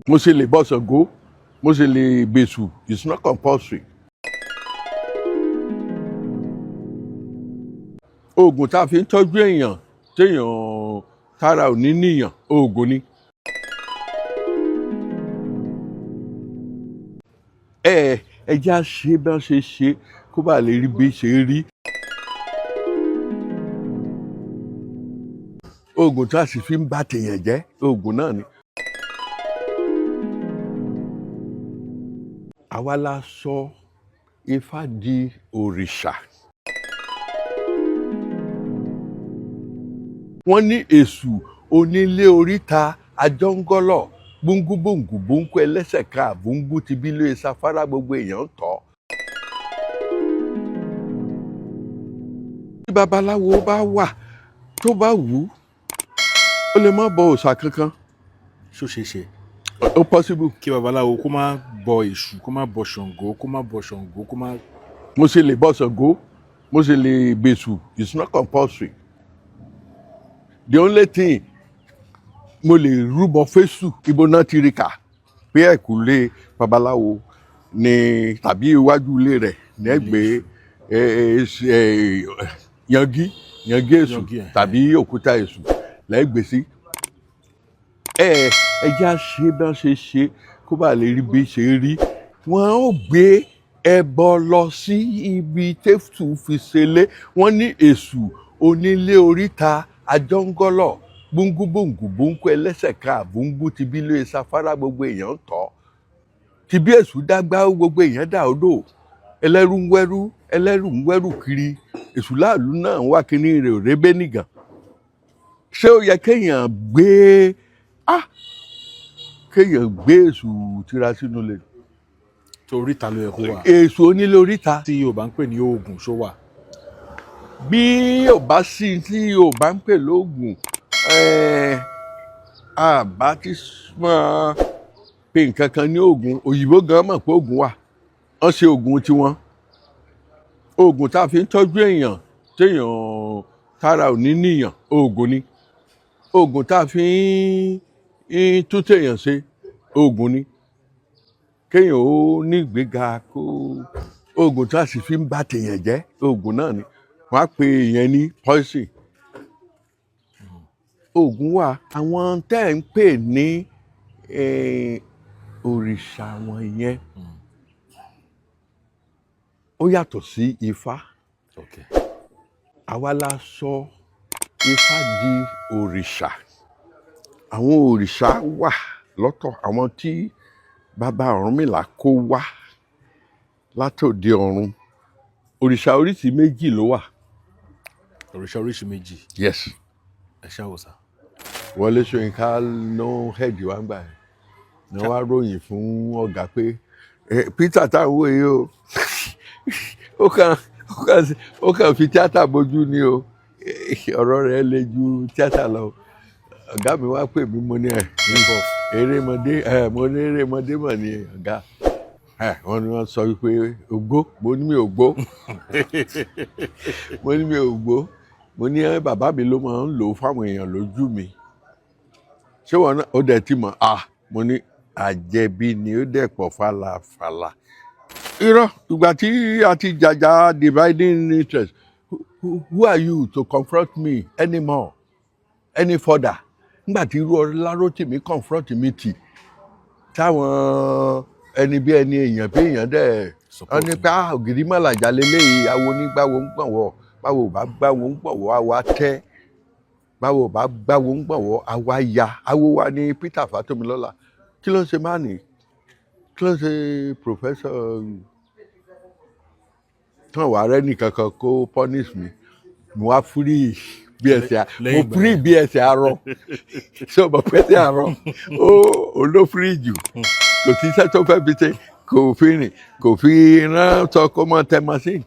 Mo ṣe lè bọ Ṣàngó, mo ṣe lè gbèsù. It's not compulsory. Oògùn tá a fi ń tọ́jú èèyàn téèyàn tára ò ní níyàn, oògùn ni. Ẹ já ṣe bí wọ́n ṣe ṣe kó bá lè rí bí ṣe rí. Oògùn tá a sì fi ń bà tèèyàn jẹ́, oògùn náà ni. Àwa la sọ Ifá di òrìṣà. Wọ́n ní èṣù onílé oríta àjọngọ́lọ̀ gbóngbóngbò bóńkú ẹlẹ́sẹ̀ ká àbóńgú ti bí lóye sáfárá, gbogbo èèyàn ń tọ́. Tí babaláwo bá wà tó bá wù ú, ó lè má bọ òòṣà kankan. Ṣó ṣeé ṣe? Ó possible. Kí babaláwo kó má bọ Èṣù, kó má bọ Ṣàngó, kó má bọ Ṣàngó, kó má. Mo ṣe lè bọ Ṣàngó, mo ṣe lè gbèsù. It's not compulsory. The only thing mo lè rúbọ fésù, ibo náà ti rí kà pé ẹ̀kúlé babaláwo ni tàbí iwájú ilé rẹ̀ nẹ́gbẹ̀ẹ́ yangi yangi èṣù Yangi, ẹ̀. tàbí òkúta èṣù lẹ́gbẹ̀ẹ́ sí. Ẹ já ṣe bí wọ́n ṣe ṣe kó bá lè rí bí ṣe rí. Wọ́n ó gbé ẹbọ lọ sí ibi tẹ́fù fi ṣẹlẹ̀. Wọ́n ní èṣù onílé oríta àjọngọ́lọ̀ gbóngbóngbò bóńkú ẹlẹ́sẹ̀ ká àbóńgú ti bí lóye sáfárá, gbogbo èèyàn ń tọ́ ti bí èṣù dágbá, gbogbo èèyàn dà odò, ẹlẹ́rú ń wẹ́rú, ẹlẹ́rú ń wẹ́rù kiri. Èṣù láàlú náà ń wá kíní rẹ̀ òrébé nìgàn. Ṣé ó yẹ kéèyàn gbé èṣù tira sínú ilé? Tó oríta ló yẹ kó wà. Èṣù onílé oríta. Tí Yorùbá ń pè ní oògùn, ṣó wà? Bí ò bá sí tí Yorùbá ń pè lóògùn, àbá tí máa pe nǹkan kan ní oògùn. Òyìnbó gan mọ̀ pé oògùn wà, wọ́n ṣe oògùn tiwọn. Oògùn tá a fi ń tọ́jú èèyàn téèyàn tára ò ní níyàn, oògùn ni. Oògùn tá a fi ń tún téèyàn ṣe, oògùn ni. Kéèyàn ó ní ìgbéga kó, oògùn tá a sì fi ń bà tèèyàn jẹ́, oògùn náà ni. Wọ́n á pe ìyẹn ní poison. Oògùn wà. Àwọn tẹ́ ẹ̀ ń pè ní òrìṣà wọn yẹn, ó yàtọ̀ sí Ifá. Àwa la sọ Ifá di òrìṣà. Àwọn òrìṣà wà lọ́tọ̀, àwọn tí bàbá Ọ̀rúnmìlà kó wá látòde ọ̀run. Òrìṣà oríṣi méjì ló wà. Òrìṣà oríṣi méjì? Yes. Ẹ ṣáwòsà. Wọlé Ṣóyínká ló ń head wá ń gbà yẹn ni wọ́n wá ròyìn fún ọ̀gá pé Peter táwọn wò yìí o, ó kàn fi tíátà bójú ni o, ọ̀rọ̀ rẹ̀ le ju tíátà lọ. Ọ̀gá mi wá pè mí, mo ní ẹ̀ erémọdé ẹ̀, mo ní erémọdé mọ̀ ní ọ̀gá ẹ̀. Wọ́n ní wọ́n sọ wípé ògbó, mo ní mi ò gbó, mo ní mi ò gbó. Mo ní bàbá mi ló máa ń lò ó fáwọn èèyàn lójú mi. Ṣé wọn náà ó dẹ̀ ti mọ̀? Ah, mo ní àjẹbí ni, ó dẹ̀ pọ̀ falafala. Irọ́, ìgbà tí a ti jàjà dividing interest, who are you to confront me anymore, any further? Nígbà tí irú Ọlárótìmí confront mi tì, táwọn ẹni bí ẹni, èèyàn bí èèyàn dẹ̀ wọ́n ní pé ògiri mọ̀làjà lélẹ́yìí, awo onígbàwo ń gbọ̀nwọ́, báwo ò bá gbáwo ń gbọ̀nwọ́, àwa tẹ́, báwo ò bá gbáwo ń gbọ̀nwọ́, àwa ya awo wa ní. Peter Fátómilọ́lá, kí ló ń ṣe máàní? Kí ló ń ṣe professor tán? Wàá rẹ́ nìkan kan kó punish mi. Mo wá free bí ẹsẹ̀, mo free bí ẹsẹ̀ arọ. Ṣé o mọ̀ pé ẹsẹ̀ arọ ó ló free jù? Kò sí iṣẹ́ tó fẹ́ fi ṣe, kò fi rìn, kò fi rán sọ, kó mọ́ tẹ machine.